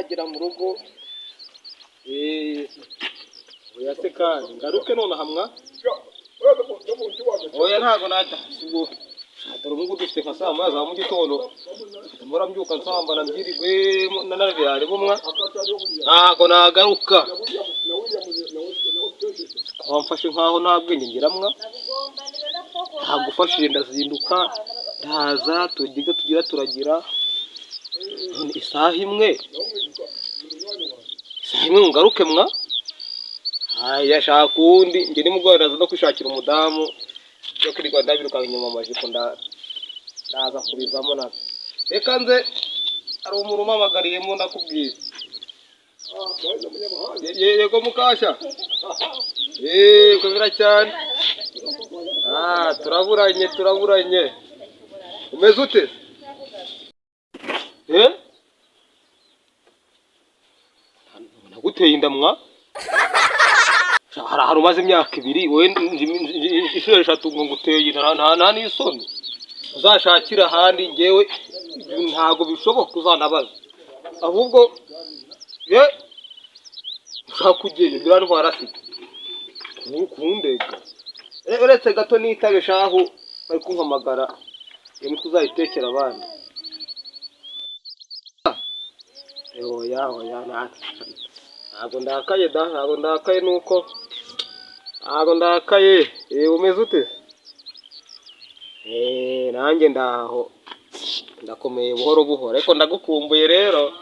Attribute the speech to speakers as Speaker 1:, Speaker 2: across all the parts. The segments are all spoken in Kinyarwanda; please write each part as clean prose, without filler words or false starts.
Speaker 1: Ndagera mu rugo. Oya se kandi ngaruke nonaha mwa. Oya ntago najya ubwo. Dore ubu ngubu dufite nka saa moya za mu gitondo, mpora mbyuka nsambana mbyirirwe nanabiraremo mwa, ntago nagaruka. Wamfashe nkaho nta bwenge ngira mwa, ntagufashije ndazinduka ndaza tugira tugira turagira, none isaha imwe ngaruke mwa. Aya shaka uwundi, njye nimugoroba ndaza no kwishakira umudamu yo kuri Rwanda birukanka inyuma amajipo, ndaza kubivamo nabyo. Reka nze hari umuntu umpamagariyemo ndakubwira. Yego mukasha. Komera cyane. Turaburanye turaburanye. Umeze ute? Naguteye inda mwa? Hari ahantu umaze imyaka ibiri wowe inshuro eshatu ngo nguteye inda, nta n'isoni. Uzashakire ahandi, njyewe ntabwo bishoboka uzanabaza. Ahubwo ye ushaka kugenda birantwara sida kundega. Uretse gato nitabe shahu bari kumpamagara, iyo mitwe uzayitekera abandi. Oya oya ntabwo ndakaye da, ntabwo ndakaye nuko ntabwo ndakaye. Umeze ute? Nanjye ndaho ndakomeye buhoro buhoro, ariko ndagukumbuye rero.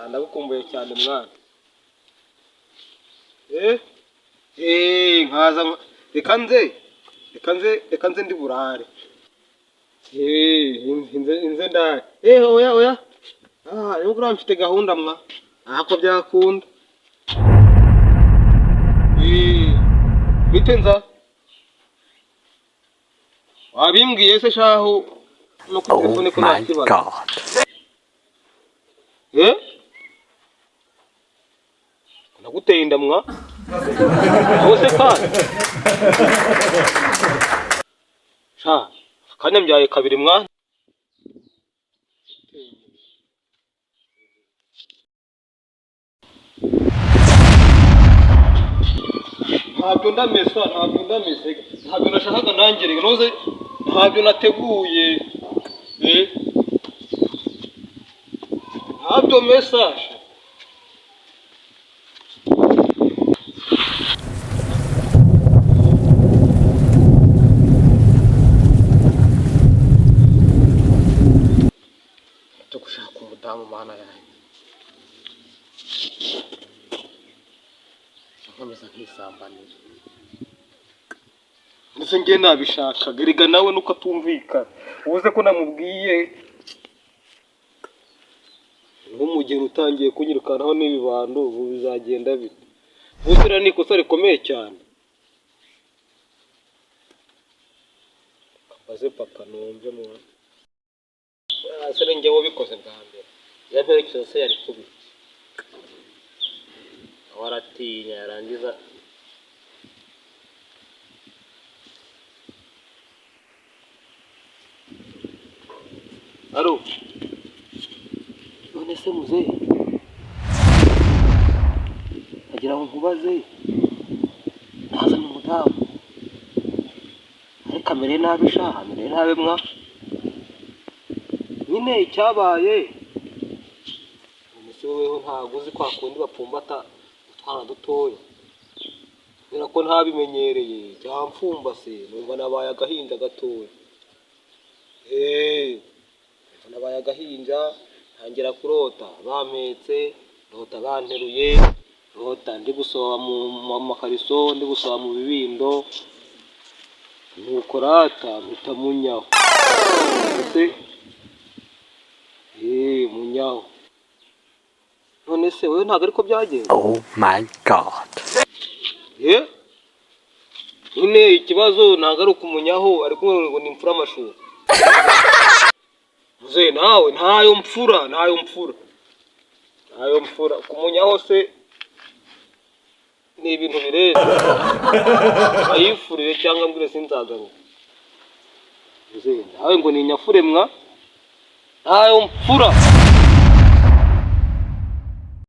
Speaker 1: Ndagukumbuye cyane mwana. Nkaza reka nze reka nze reka nze ndi burare. Nze ndare. Oya oya. Rero mfite gahunda mwa, ntako byakunda. Bite nza wabimbwiye se shahu no kuri telefone ko nta kibazo. Naguteye inda mwa bose kandi sha kanyambyaye kabiri mwa. Ntabyo ndamesa, ntabyo ndamese, ntabyo nashakaga nanjye reka noze, ntabyo nateguye. Ntabyo mesa. Cyo gushaka umudamu mana yanjye, nkomeza nkisambanira ndetse njye nabishakaga. Erega nawe nuko atumvikana, ubuze ko namubwiye nk'umugeni utangiye kunyirukanaho n'ibibando, ubu bizagenda bite? Ubu rero ni ikosa rikomeye cyane. Mbaze papa numve mwana. Se ni njye wabikoze bwa mbere, iyo mperekeza se yari kubiki, nawe aratinya yarangiza. Alo, none se muzehe, nagira ngo nkubaze, nazanye umudamu ariko amereye nabi sha, amereye nabi mwa. Nyine icyabaye none se woweho ntabwo uzi kwa kundi bapfumbata utwana dutoya, kubera ko ntabimenyereye byamfumbase numva nabaye agahinja gatoya. Numva nabaye agahinja, ntangira kurota bampetse, ndota banteruye, ndota ndi gusoba mu makariso, ndi gusoba mu bibindo, nuko rata mpita munyaho. Ese munyaho. None se wowe ntabwo ariko byagenze?
Speaker 2: Oh my God.
Speaker 1: Nyine ikibazo ntabwo ari ukumunyaho, ariko ngo ni imfura amashuka. Muzehe nawe ntayo mfura, ntayo mfura, ntayo mfura. Kumunyaho se ni ibintu birenze. Ayifurire cyangwa mbwire sinzagaruka. Muzehe nawe ngo ni inyafure mwa, ntayo mfura.